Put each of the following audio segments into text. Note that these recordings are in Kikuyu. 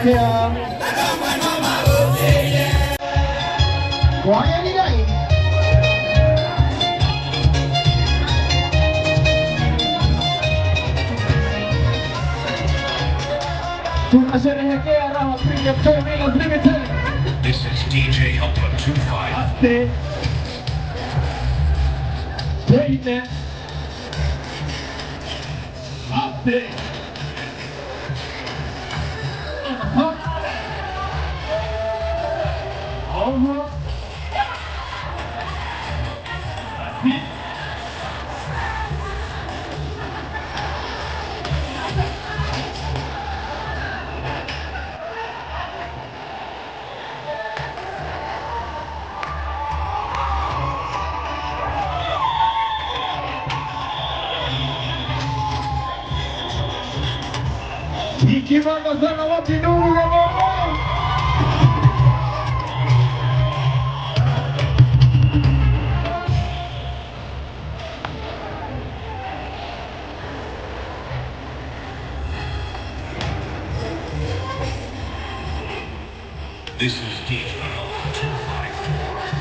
Kia. Tunasherehekea Raha Premium Toy Limited. This is DJ Helper 25. Ate. Ate. Ikimanga sana wapi nuru ya mama. This is DJ Helper 254.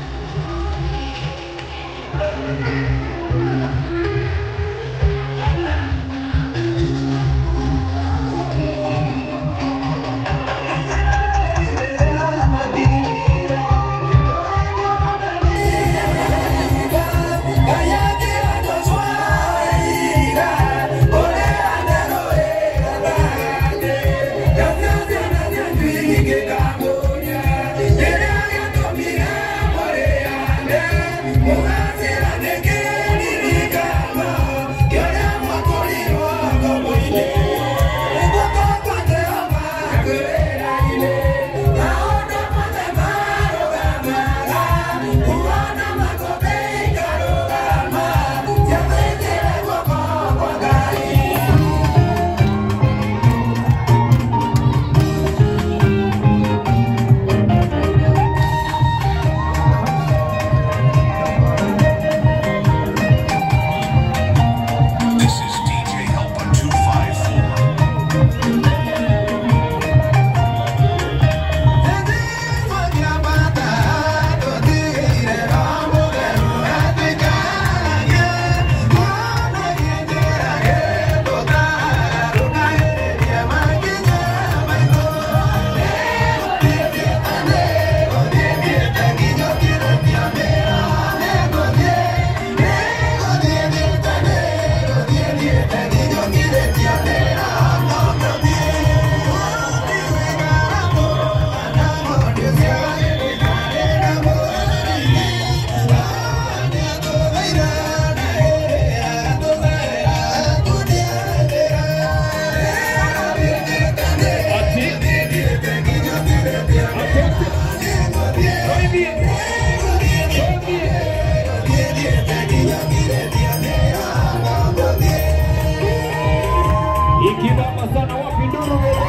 Ikibamba sana wapi nduru ya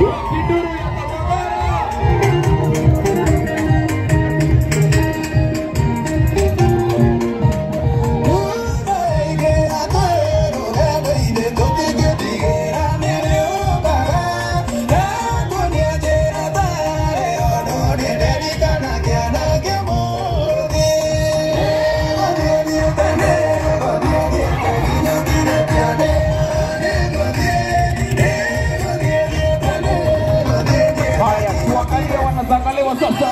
wapi nduru ya barabara. Sasa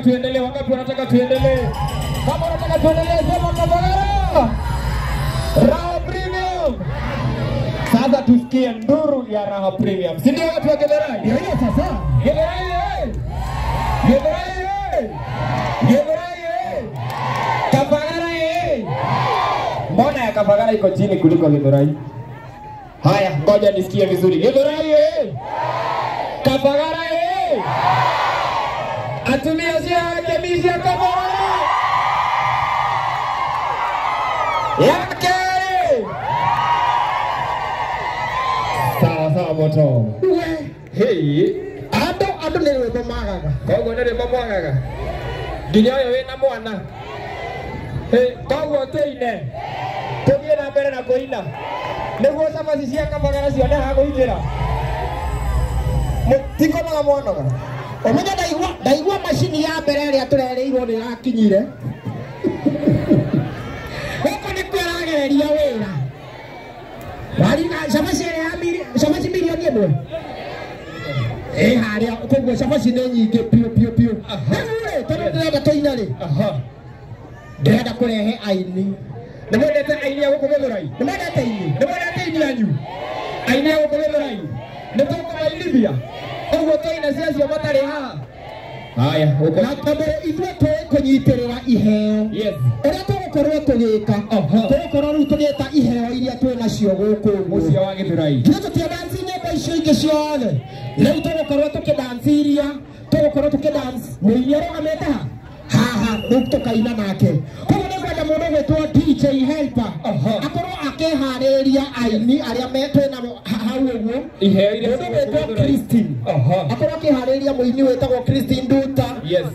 Tuendelee, wangapi wanataka tuendelee? Kama unataka tuendelee, sema Kavagara. Raha Premium. Sasa tusikie nduru ya Raha Premium. Si ndio watu wa Githurai? Ndio hiyo sasa. Githurai eh. Githurai eh. Githurai eh. Kavagara eh. Mbona ya Kavagara iko chini kuliko Githurai? Haya, ngoja nisikie vizuri. Githurai eh. Kavagara eh. Atumia jamii ya Kavagara yake. Sawa sawa moto. Hey, ando nĩ rwĩmbo magaga. Koguo nĩ rwĩmbo mwagaga. Nginya ũyũ wĩna mwana. Hey, koguo tũine. Tũthiĩ na mbere na kũina. Nĩguo cabaci cia Kavagara cione ha kũingĩra. Mũtikonaga mwanoga. Omenya ndaigua macini ya mbere ĩrĩa tũrereirwo nĩ ĩrakinyire. Gũkũ nĩkuo ĩragereria wĩra. Warina cabaci ĩrĩa ya cabaci mirioni ĩmwe. Ĩ harĩa koguo cabaci nĩ nyingĩ piũ piũ piũ. Rĩu rĩ tondũ ndĩrenda tũine rĩ. Ndĩrenda kũrehe aini. Nĩ mwendete aini a gũkũ Githurai? Nĩ mwendete aini? Nĩ mwendete aini anyu? Aini a gũkũ Githurai? Nĩ tũkũmainithia? Ũguo tũina ciacio matarĩ haha. Haya, na tondũ ithuĩ tũĩ kũnyitĩrĩra iheo. Yes. Ũrĩa tũgũkorwo tũgĩka, tũgũkorwo rĩu tũgĩta iheo iria twĩ nacio gũkũ mũciĩ wa Githurai. Ithuĩ tũtiandanci nyĩmbo icio ingĩ ciothe. Rĩu tũgũkorwo tũkĩdanciria, tũgũkorwo tũkĩdance mũini arũgamĩte ha haha, rĩu tũkaina nake. Koguo nĩ ngwenda mũndũ ũgwĩtwo DJ Helper akorwo akĩharĩrĩria aini arĩa twĩ nao hau ũguo. Mũndũ ũgwĩtwo Christine akorwo akĩharĩrĩria mũini wĩtagwo Christine Nduta.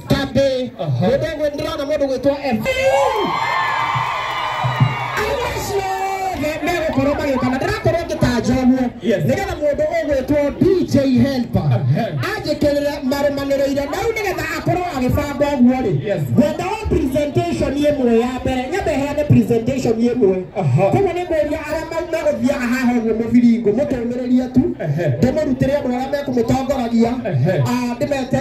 Kambe mũndũ ũgwĩ ndĩrona mũndũ ũgwĩtwo F. Megũkorwo magĩũka na ndĩrakorwo ngĩtanja ũguo nĩgetha mũndũ ũgwĩtwo DJ Helper anjĩkĩrĩre marũmanĩrĩire na rĩu nĩgetha akorwo agĩbanga ũguo rĩ, ngwenda o presentation ĩmwe ya mbere, nyambe heane presentation ĩmwe. Koguo nĩ ngũria arĩa megũthiaga haha ũguo mũbiringo mũtũmĩrĩrie tu, ndĩmũrutĩre andũ arĩa mekũmũtongoragia, ndĩmete